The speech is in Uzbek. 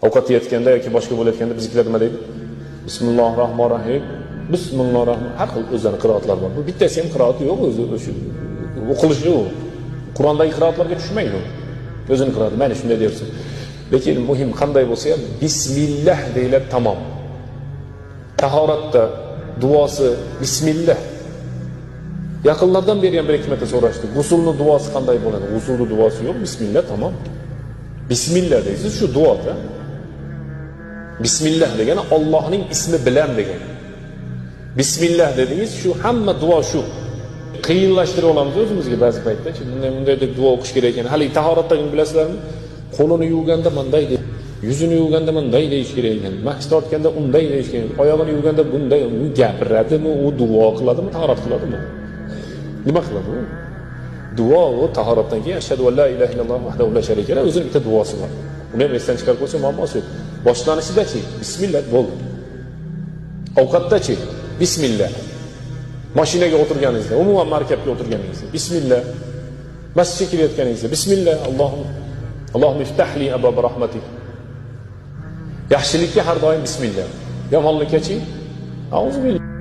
Ovqat yeyotganda yoki boshqa bo'layotganda biznikilar nima deydi? Bismillahir rohmanir rohim. Bismillahir rohman. Har xil o'zlari qiroatlar bor. Bu bittasi ham qiroati yo'q o'zi, o'sha o'qilishi u. Qur'ondagi qiroatlarga tushmaydi u. O'zini qiroati, mana shunday deyapsiz. Lekin muhim qanday bo'lsa ham bismillah deyiladi, tamom. Tahoratda duosi bismillah. Yaqinlardan beri ham bir ikki marta so'rashdi. G'usulni duosi qanday bo'ladi? G'usulni duosi yo'q, bismillah tamom. Bismillah deysiz, shu duoda. Bismillah degani Allohning ismi bilan degani. Bismillah dedingiz, shu hamma duo shu. Qiyinlashtirib olamiz o'zimizga ba'zi paytda. Bunday bunday deb duo o'qish kerak ekan. Hali tahoratda bilasizlarmi? Qo'lini yuvganda bunday deb, yuzini yuvganda bunday deyish kerak ekan. Mahs tortganda unday deyish kerak. Oyog'ini yuvganda bunday, u gapiradimi, u duo qiladimi, tahorat qiladimi? Nima qiladi u? Duo u tahoratdan keyin ashhadu an la ilaha illalloh vahdahu la sharika lah, o'zini bitta duosi bor. Uni ham esdan chiqarib qo'ysa muammosi yo'q. Boshlanishida-chi, bismillah bo'ldi. Ovqatda-chi, bismillah. Mashinaga o'tirganingizda, umuman markabga o'tirganingizda, bismillah. Masjidga kirayotganingizda, bismillah, Allohim, Allohumma iftahli abwaba rahmatik. Yaxshilikka har doim bismillah. Yomonlikka-chi, auzu billah.